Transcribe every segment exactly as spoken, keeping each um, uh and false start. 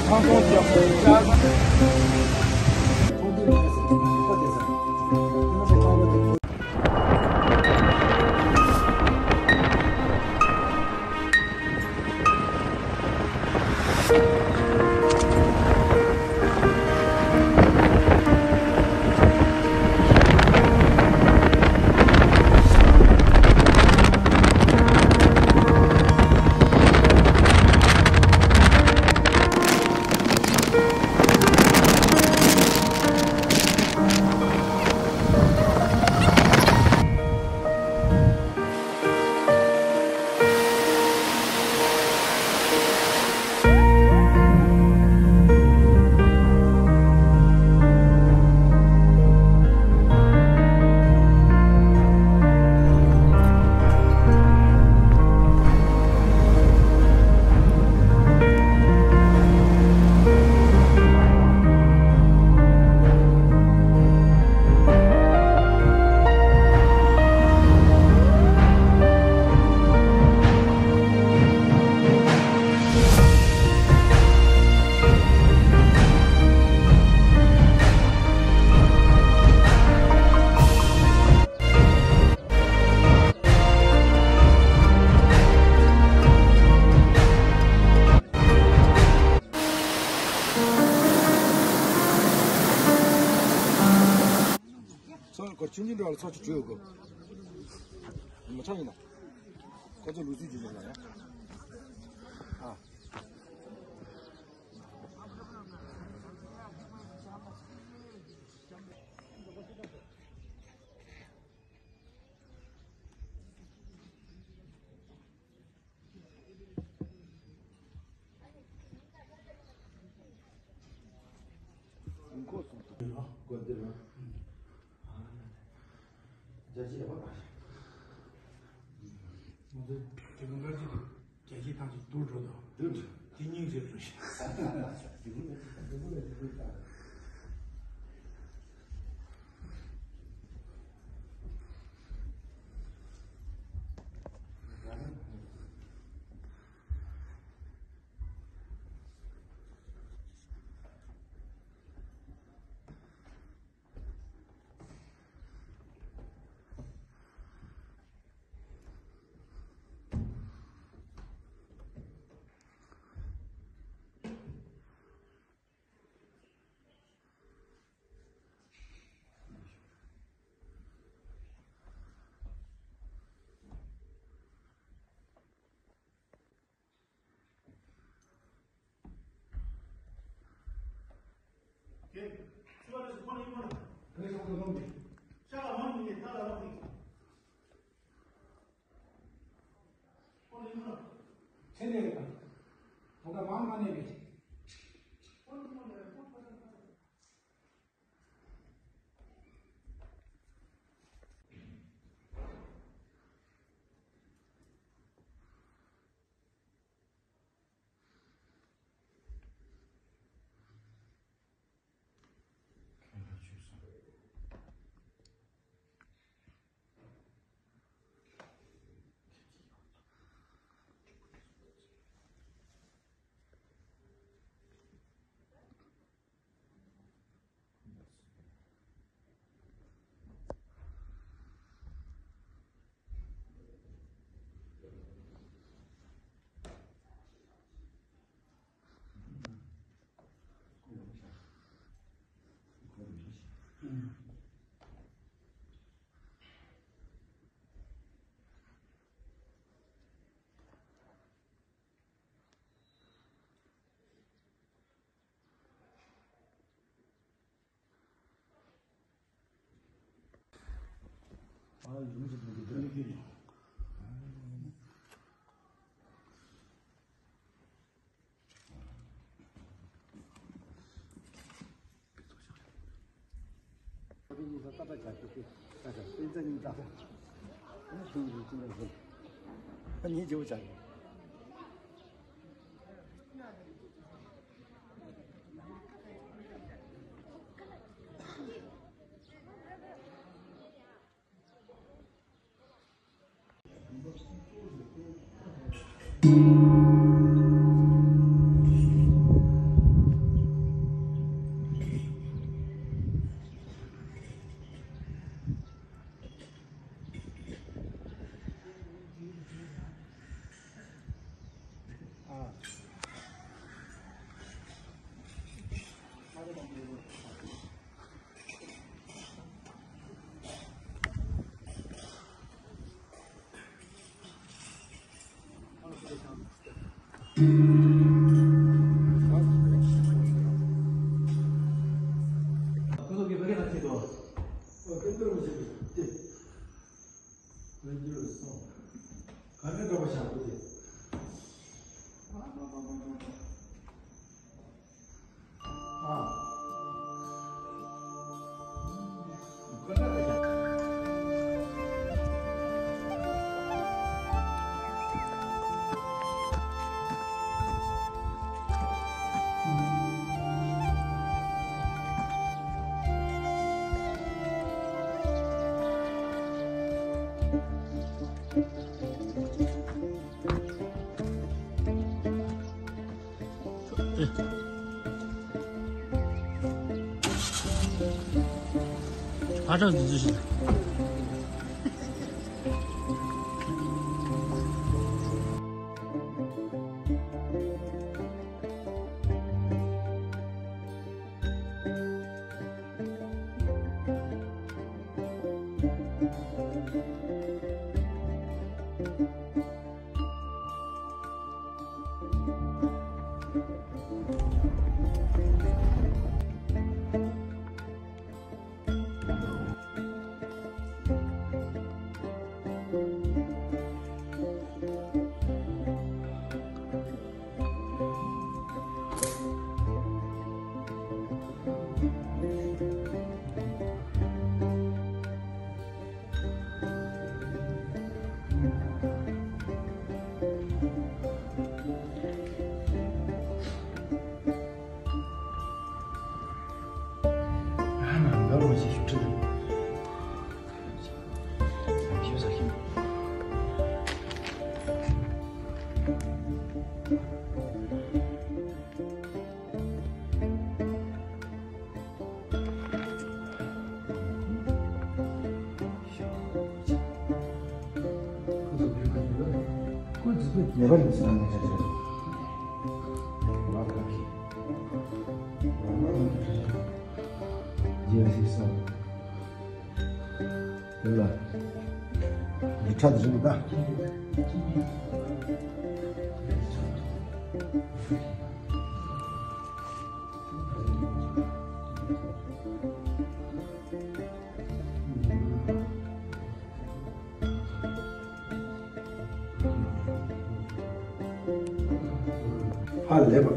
ཚང་ཚོང་རྒྱག་དགོས། ཚོ་གོ་ཆུང་ཆུང་འདྲ་བ་ལ་ཚོ་ཆུ་བྲོས་གོ། མ་ཆགས་ཡིན་ན། ཁོ་ཚོ་ལུས་རྩིས་བྱེད་ཀྱི་ཡོད་ལ་ཡ། ཨ། རྒྱལ་སྤྱིའི་ཐང་ཆེན་སྡུག་འགྲོ་དང་། སྡུག་འགྲོ། དེ་སྙིང་རྗེ་རེད། ཨ་ཁྲག་འདི་ཚོ་ཞིག་དེ་ལ། འདི་ཁྲ་དེ་རིང་ད། ཧ་ལས་པ།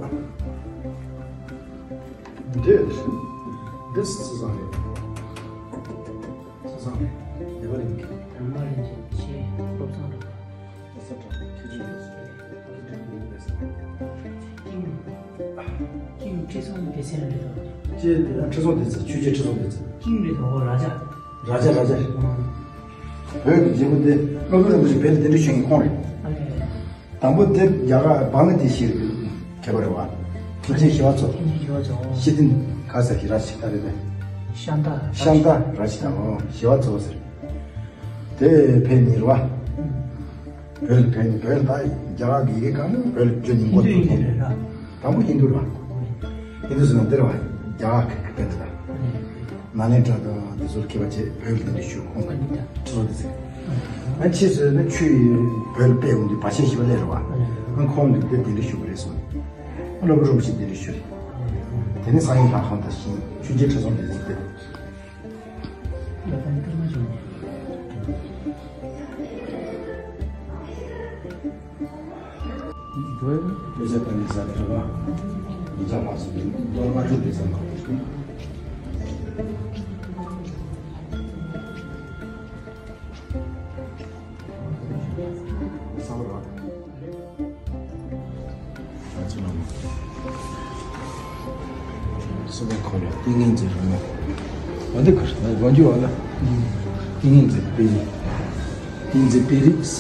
འདི་འདི་སི་སང་རེད། སི་སང་རེད། ལས་པ་རིང་གི་རང་མ་རིང་གི་ཆེ་བློ་བཟང་རེད། ས་དྲག་ཁྱེད་ཚོས་ཡོད་ཟེར། ཁྱེད་ཚོས་ཡོད་ཟེར། ཀིང་ཀིང་ཁྲི་སྲོང་ལྡེ་བཙན་རེད་དོ། ཅེས་དེ་ཡང་ཁྲི་སྲོང་ལྡེ་བཙན། ཆོས་རྒྱལ་ཁྲི་སྲོང་ལྡེ་བཙན། ཀིང་རེད་དོ། ར་ཇ། ར་ཇ་ར་ཇ་རེད། བོད་ཀྱི་རྒྱལ་པོ་དེ་སློབ་དཔོན་རིན་པོ་ཆེ་བོད་ལ་གདན་འདྲེན་ཞུ་མཁན་ཁོང་རེད། ཨ་རེད། དང་པོ་དེ་རྒྱ་གར་བང་ལ་དེ་ཤི་རེད། མཁས་པ་རེད་བ། མཁན་ཆེན་ཞི་བ་འཚོ། མཁན་ཆེན་ཞི་བ་འཚོ། ཤི་ཏིན་ག་ས་ཧི་ར་ཤི་ད་རེད་དེ། ཤཱནྟ། ཤཱནྟ་ར་ཤི་ད། ཨོ་ཞི་བ་འཚོ་ཟེར། དེ་ཕན་ནི་རེད་བ། བོད་ཕན་ནི་བོད་ད་རྒྱ་གར་གྱི་ཡི་གེ་གང་བོད་བརྗོད་སྙིང་པོ་ཧིན་དུ་ཐུག་ཡིན་རེད་ར། དང་པོ་ཧིན་དུ་རེད་བ། ཧིན་དུ་ཟེར་ན་འདི་རེད་བ། རྒྱ་གར་གི་བོད་དེ་ད། ནཱ་ལེནྡྲ་དང་དེ་ཚོར་མཁས་པ་བྱས་བོད་ལ་གདན་འདྲེན་ཞུ་ཁོང་གི་ཁྲི་སྲོང་ལྡེ་བཙན། ཨ་ཕྱིས་སུ་ནི་ཆོས་བོད་ལ་སྤེལ་འོང་དུས་བར་ཆད་ཞི་བ་ལྷས་རེད་བ། ཨ་ཁོང་ནི་དེ་གདན་འདྲེན་ཞུ་གི་རེད་གསུངས། སློབ་དཔོན་རིན་པོ་ཆེ་གདན་འདྲེན་ཞུ་རེད། དེ་ནས་གསང་བའི་ལྷ་ཁང་དང་བཞེངས། ཆོས་རྒྱལ་ཁྲི་སྲོང་ལྡེ་བཙན་དེ། སེམས་ཁོང་ལ་ཏིང་ངེ་འཛིན་རང་ཡོད། འོ་འདི་ཁར་ན་དགོན་རྒྱུ་བ་ལ་ཏིང་ངེ་འཛིན་པའི་ཏིང་འཛིན་པའི་རིགས།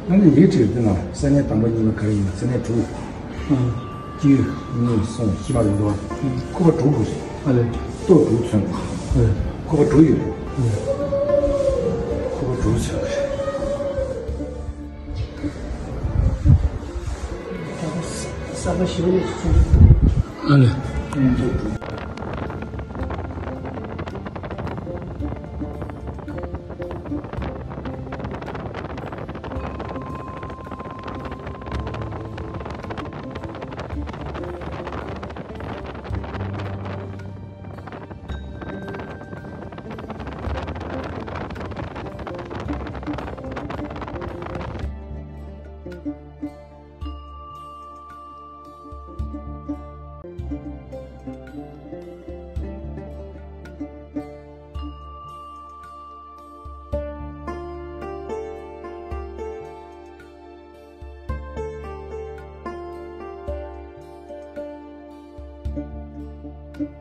ཨ་ནི་ལི་ཁྲིར་དེ་ན་ས་གནས་དང་པོ་གཉིས་པ་ག་རེ་ཡིན་ན་ས་གནས་དྲུག་གཅིག་གཉིས་གསུམ་བཞི་མ་ཡོང་འདུག་བ། ཁོ་པ་དྲུག་འདུག་ཟེར། ཨ་ལས། ལྟོ་དྲུག་ཚོན་པ། ཨ་ལས། ཁོ་པ་དྲུག་ཡོད་རེད། ཨ་ལས། ཁོ་པ་དྲུག་ཚོན་པ་རེད། གསར་པ་ཞི་བ་ནས་སུ་ཚུགས། ཨ་ལེ། Thank you. Thank you.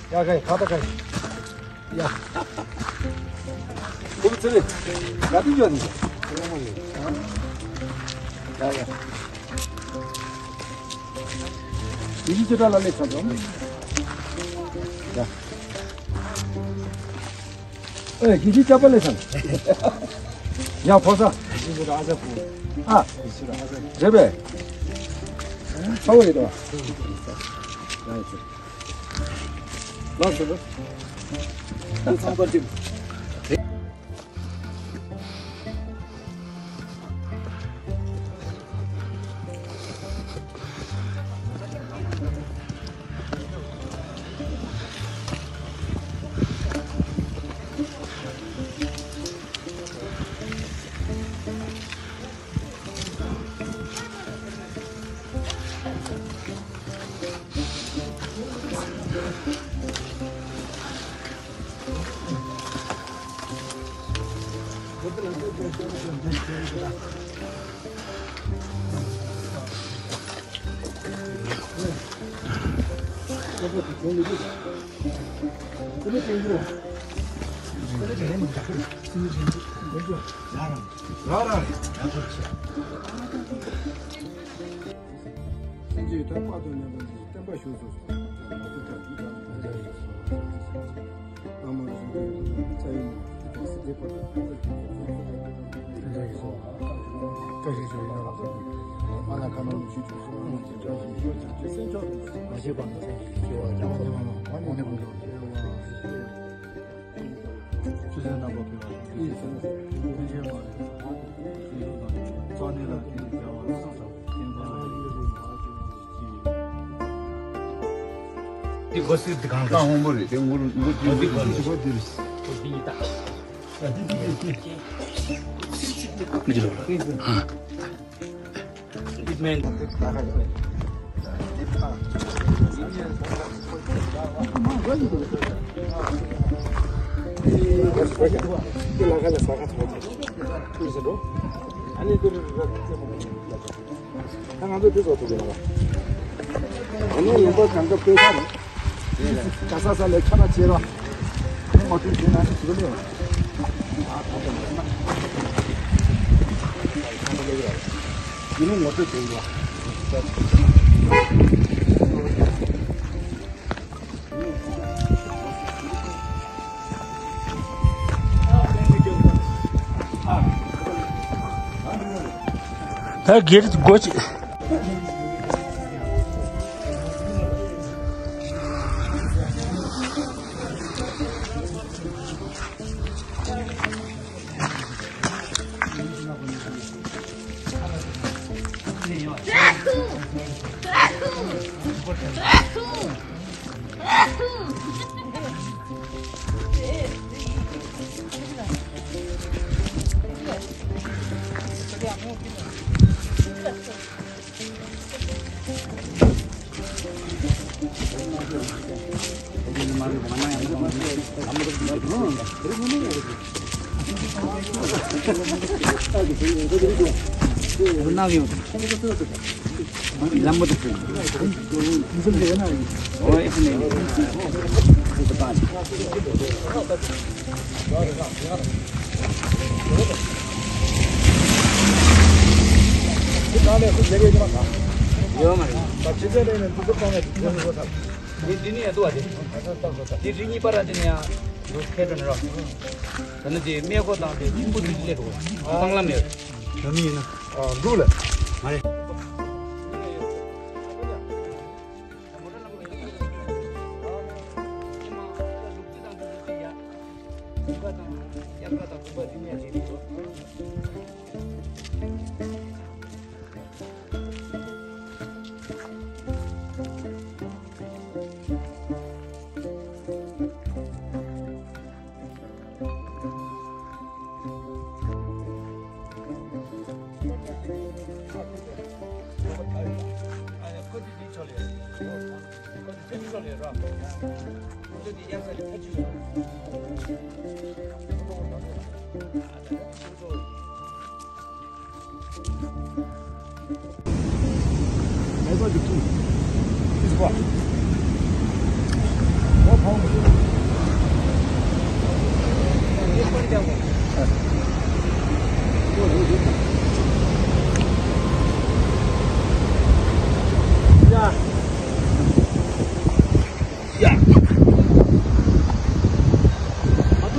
ཡ་ག་ཡ་ཁ་ཏ་ག་ཡ། ཁོ་ཚེ་རིང་། ག་དུས་ཡོད་ནི། ཡ་ཡ། ཡིན་གཅིག་ཅི་འདྲ་ལ་ལས་ཚ་དོ། ཡ། ཨེ་གི་ཅི་ཅ་པ་ལས་ཚ། ཡ་ཕོ་ས། ཨ། རེད་པས། ཚ་བོ་ཡིན་དོ། ཡ་ཡ། ལགས་སོ། ཚང་པར་ཅིག་ར་ར། སེམས་ཅན་ཐམས་ཅད་དཔག་ཏུ་མེད་པ་ནི་བསྟན་པ་ཞུགས་སུ་གསོལ། ཆུ་ཚན་རྣམ་པ་ཕུལ་བ་དང་། ཆུ་ཚན་རྣམ་པ་ཕུལ་བ་དང་། ཆུ་ཚན་རྣམ་པ་ཕུལ་བ་དང་། ཆུ་ཚན་རྣམ་པ་ཕུལ་བ་དང་། གཙོ་གནད་ལ་དེ་ནི་རྒྱལ་བ་བློ་བཟང་གྲགས་པའི་བསྟན་པ་ལ་ཡི་རང་བ་ཅན་གྱི། འདི་སྒོ་ཟིག་འདི་གང་ལ། ང་ཧོང་པོ་རེད་དེ་ངུར་ངུར་ཅིག་འདི་གང་ལ། ཞི་བ་འདིར། འདི་ཡི་ད། འདི་འདི་འདི་འདི། འདི་རོ་ལ། ཨ། ད་ང་ཚོ་དེ་ཚོ་ཐུག་གི་ཡོད་པ། ཨ་ནི་ཡོང་འབབ་གང་ག་སྤེལ་ས་རེད། ག་ས་ས་ལས་ཁྱབ་པ་བྱེད་རོགས། ཨ་ནི་ངོ་སྤྲོད་བྱེད་ན་ནི་ཞིག་ལས། ཡིན་ནའི་ངོ་སྤྲོད་བྱེད་རོགས། ད་སྒེར་སྒོ་ཕྱེ། འདི་འདི་ནས་ཡ་ཏུ་བ་དེ། འདི་རི་གཉིས་པ་ར་དེ་ནས་ཡང་འདུག་ཁེ་དྲན་ར། ད་ནི་དེ་སྨད་ཧོ་དང་དེ་ཆུན་པོ་དེ་སླེབས་འགྲོ། སྲང་ལམ་ཡོད། ང་མི་ཡིན་ན། ཨ་འདུག་ལ། མ་རེད།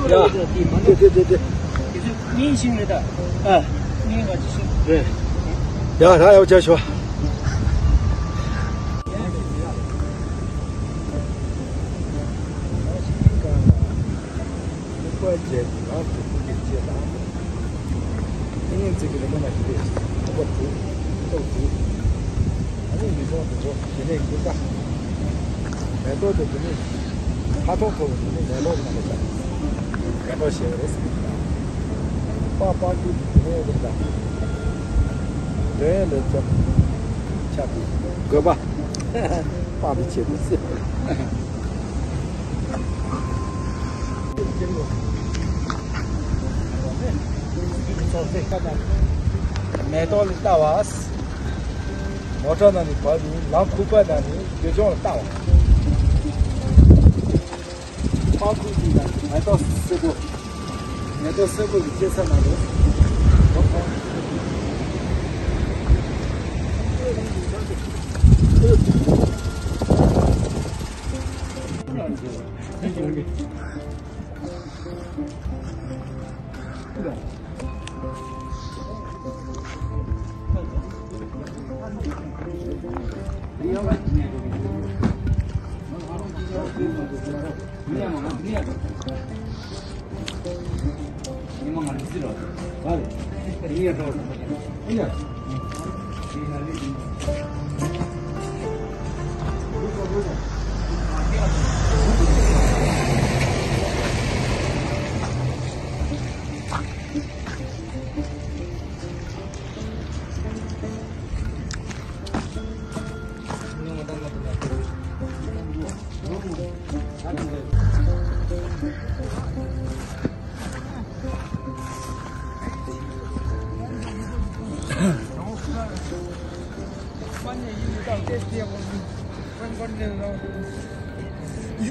ཡ། ཡ། དེ་དེ་དེ་དེ། སྙིང་ཤིང་རེད་ད། ཨ། སྙིང་ག་ཅི་ཤིང་། རེད། ཡ་ད་ཡག་ཅག་ཤོག་ལུག་པ་བཅས་ཀྱི་ལམ་དུ་ཕུག་གི་ཆེད་དང་། ཨ་ནི་ཚིག་གི་རི་མོ་ན་ཞིག་རེད། ཁོག་པ་དྲུག་ཐོག་དྲུག་ཨ་ནི་མི་སོང་དུ་འགྲོ་ཞེ་ནས་ཀྱི་ཀ་མེ་ཏོག་དེ་དེ་ནི་ཁ་ཐོག་ཐོག་དེ་ནི་མེ་ཏོག་ནང་དུ་ཀ་མེ་ཏོག་ཞེས་པ་རེད། པ་པ་ཀུ་དེ་ནི་རེད་ད། དོན་ལས་ཙམ་ཆགས་པའི་དགོས་པ། པ་དེ་ཆེད་དུ་སྲིད། མེ་ཏོག་ལ་ལྟ་བ། མོ་ཊ་ནང་ནས་བབས་ནས་ལམ་ཁུག་པ་ནང་ནས་བདེ་སྐྱོང་ལ་ལྟ་བ། པ་ཁུག་ཅིག་ལ་མེ་ཏོག་སེར་པོ། མེ་ཏོག་སེར་པོ་གི་སྐྱེ་ས་ན་རེད།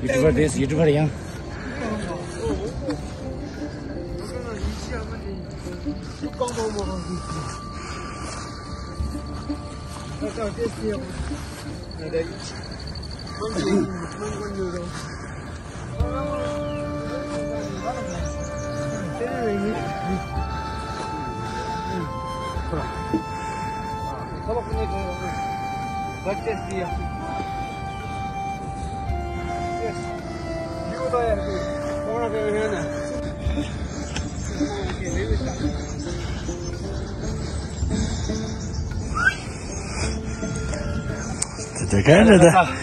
ཡུ་ཊུབ་པར་རེད། ཡུ་ཊུབ་པར་ཡང་། དེ་ག་རེད་ད།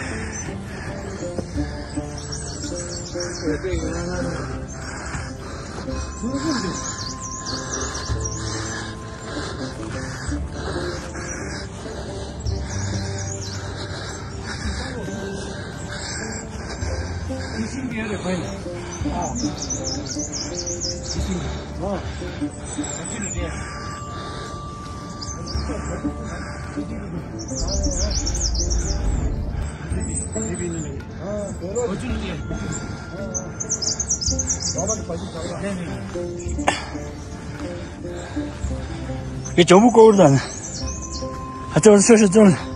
ཡེ་ཇོ་མོ་ཀོ་བར་དང་། ཨ་ཅོ་ཤོ་ཤོ་ཅོ།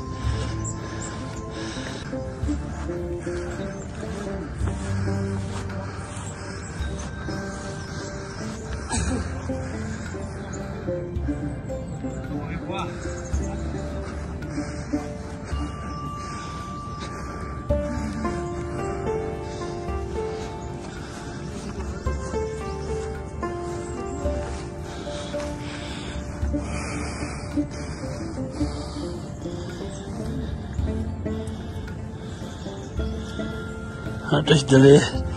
ཨ་བཀྲ་ཤིས་བདེ་ལེགས།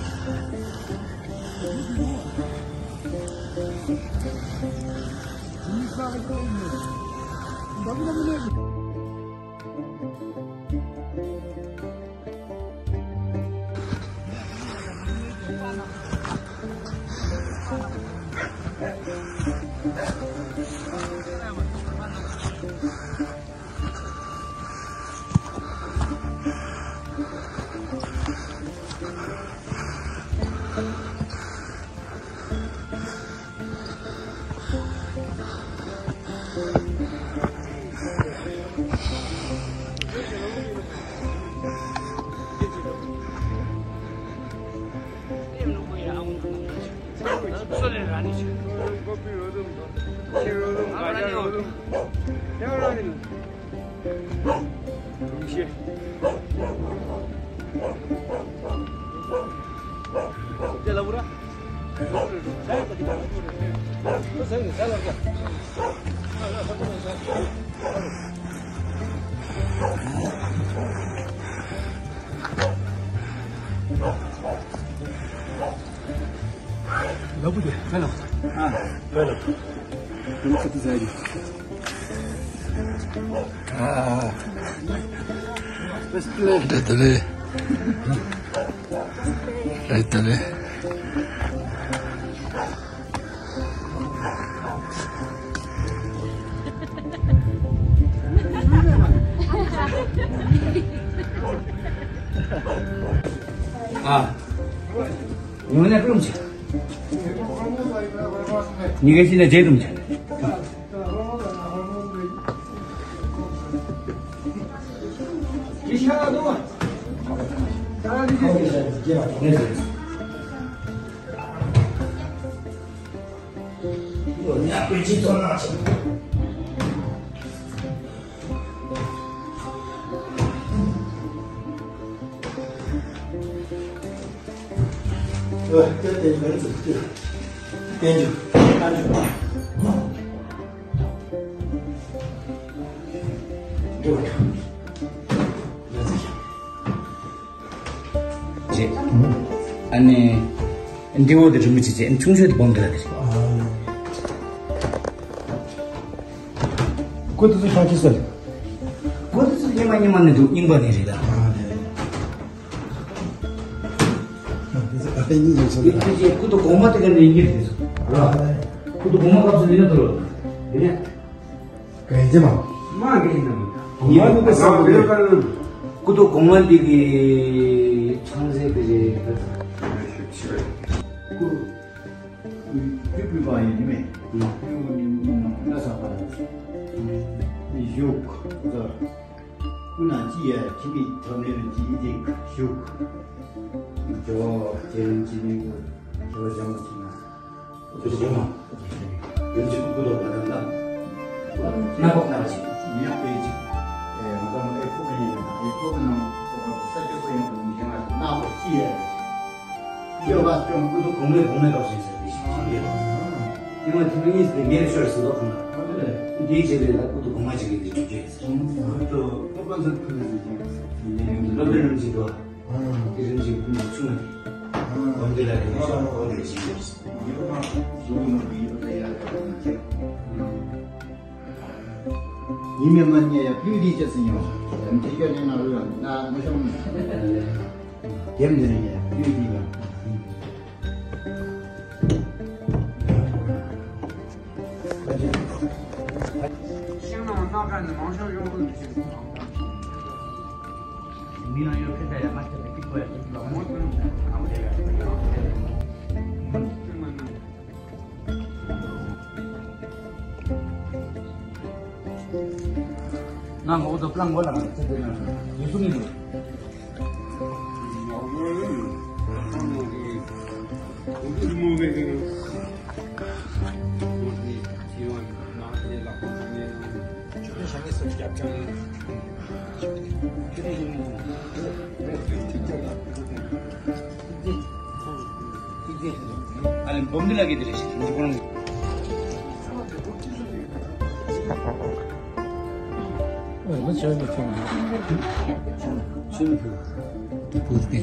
ལ་བུ་དེ་ང་ལ། ཨ། ང་ལ། ང་ཚོ་ཚོ་ཟ་ཡི། ཨ། བདེ་ལེགས། བདེ་ལེགས། ཨ། ཡོང་ན་ཀྲུང་ཆེ། ཉི་ག་ཤི་ན་རྗེ་ཀྲུང་ཆེ། རེད། ཨ་ནི། འདི་འོ་དེ་རིན་པོ་ཆེ་བྱས་ཆུང་ཤོས་དེ་སྦོམ་དེ་ལ་དེ་རེད། ཀུ་ཏུ་ཚོ་ཤང་ཆི་སལ། ཀུ་ཏུ་ཚོ་རྙིང་མ་རྙིང་མ་ནས་འདུག་རྙིང་པ་ནས་རེད་ད། ཨ་ནི། ཀུ་ཏུ་གོང་མ་དེ་ག་ནས་རྙིང་རེད་ད། ཀུ་ཏུ་གོང་མ་སྐབས་སུ་ལི་ན་དོ་རོ། དེ་ནས། ག་ཡིན་ཅི་མ། མ་ག་ཡིན་ན་མ། གོང་མ་ནི་ཀུ་ས་ཀུ་ཏུ། ཀུ་ཏུ་གོང་མ་འདི་གི་ཚང་ཚེ་གི་རེད། ཀུ། ཀུ་པུས་པ་ཡིན་མེད། ཀུ་ནི་ནང་ན་ས་པ་ལ། བཞུགས། ཀུ་ན་ཅི་ཡ་ཁྱི་མི་ཐོ་ནེ་རིན་ཅི་ཡི་དེ་བཞུགས། ཇོ་ཇེ་རིན་ཅི་ནི་ཀུ་ཇོ་ཇོ་མ་ཅི་ན། ཀུ་ཏུ་ཇོ་མ། ཡོན་ཅི་ཀུ་ཀུ་རོ་ན་ན། ན་པོ་ན་ཅི། ཉ་པེ་ཅི། ཨེ་ང་ད་མ་ཨེ་ཁོ་གི་ཡིན་ན་ཨེ་ཁོ་གི་ནང་ས་ཆ་སོ་ཡང་དུ་མི་ཤེས་ན་ན་པོ་ཅི་ཡ། ཡོ་བ་ཀྱོང་ཀུ་ཏུ་གོང་མའི་གོང་མའི་སྐབས་སུ་ཡིན་ཟེར་ཏེ་ཞིག་ཅི་ཡོད། དེ་མ་དེ་མ་གཉིས་དེ་ངེར་ཤོར་ཟིན་ཏོ་ཁོང་ལ། འདིའི་རྗེས་ལས་ལ་ཀུ་ཏུ་གོང་མ་ཅིག་གིས་འདི་གྲུབ་རྒྱུ་ཡིན་ཟེར། ཀུ་ཏུ་ཁོ་པ་ཚོ་ཕུལ་ཟིན་ཅིག་ཡིན་ཡིན་སློབ་གྲྭ་རིམ་གྱིས་འགྲོ། དེ་རིམ་གྱིས་ཀུན་གྱིས་ཆུང་ནས་འོན་ཏེ་ལ་རིམ་གྱིས་འོན་ཏེ་ཞིག་ཡོད། ཉི་མ་མ་ཉལ་ཡ་ཕུལ་དེ་ཅི་ཟིན་ཡོང་། དེ་ཁྱོད་ནས་ན་རུ་ཡང་ན་མ་ཤོང་། ཡེམ་འདི་ནི་ཡ་ཡུལ་འདི་ལ། ཤིང་ནང་སྣ་ཁ་ནི་མང་ཤོས་ཡོང་གི་མི་ཤེས། མི་ལ་ཡོད་ཁེ་ད་ཡ་མ་ཁེ་ད་ཀི་ཀོ་ཡ་ཀི་ལ་མོ་ཏུ་ཨ་མ་ཡ་ཡ། ང་ངོ་ཚོ་པླང་ངོ་ལ་ང་ཚོ་དེ་ན་ཡོད་སུ་མི་འདུག་ཨ་ལེ་འབུམ་འདི་ལ་གི་འདི་རེད་ཤག་འདི་ཁོ་རང་། ཨ་མ་ཆོས་མི་ཐུབ། ཆོས་མི་ཐུབ། ཨུ་ཅེ་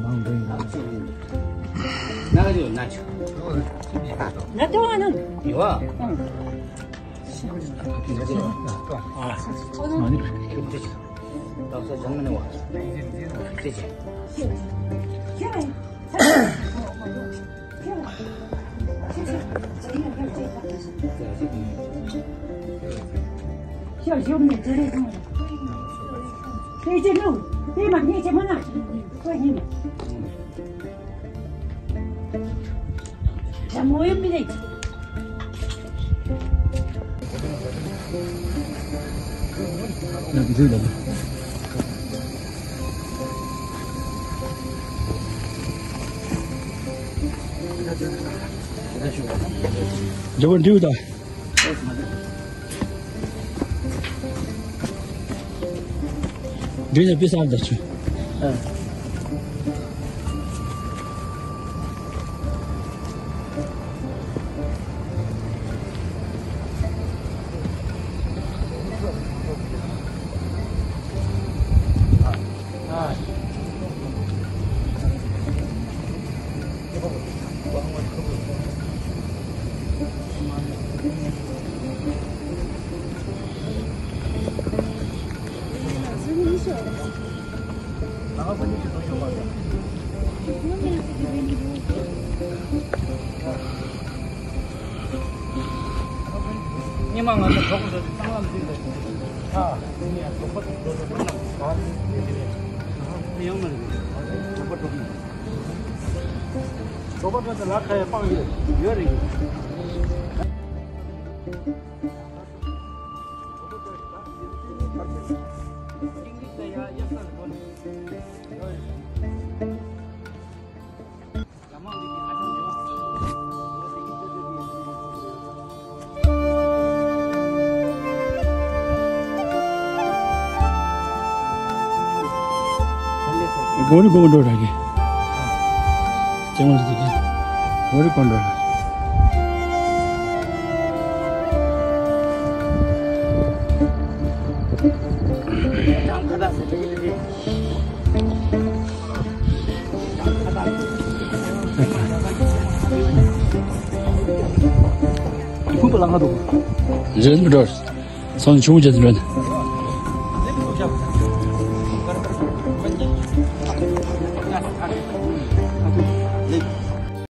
མང་པོ་ཡིན་ན། ན་ག་ཅོ་ན་ཆོ། ན་ཏོ་ཨ་ནང་ཡོད། ཨ་མ་ནི། འདྲ་པོ་འདྲིའུ་དང་། འདྲིའུ་ནས་པི་སར་ད་ཆུ། ཉི་མ་ང་ཚོ་གྲོགས་པོ་ཚོ་གཙང་ལམ་འདི་ལ་ཨ་ནི་ཡང་གྲོགས་པོ་ཚོ་ཚོ་ཚོ་ཡང་མ་རེད། གྲོགས་པོ་གྲོགས་པོ་གྲོགས་པོ་ཚོ་ལ་ཁ་ཡ་སྤང་ཡོད་ཡོད་རེད། གོ་རི་གོ་འགྲོ་ར་གི། ཅང་མ་ཟིག་གི། གོ་རི་གོ་འགྲོ་ར། ཁུ་པ་ལ་ང་དུ། རེད་མི་འགྲོ། སང་ཆུང་ཅན་རེད།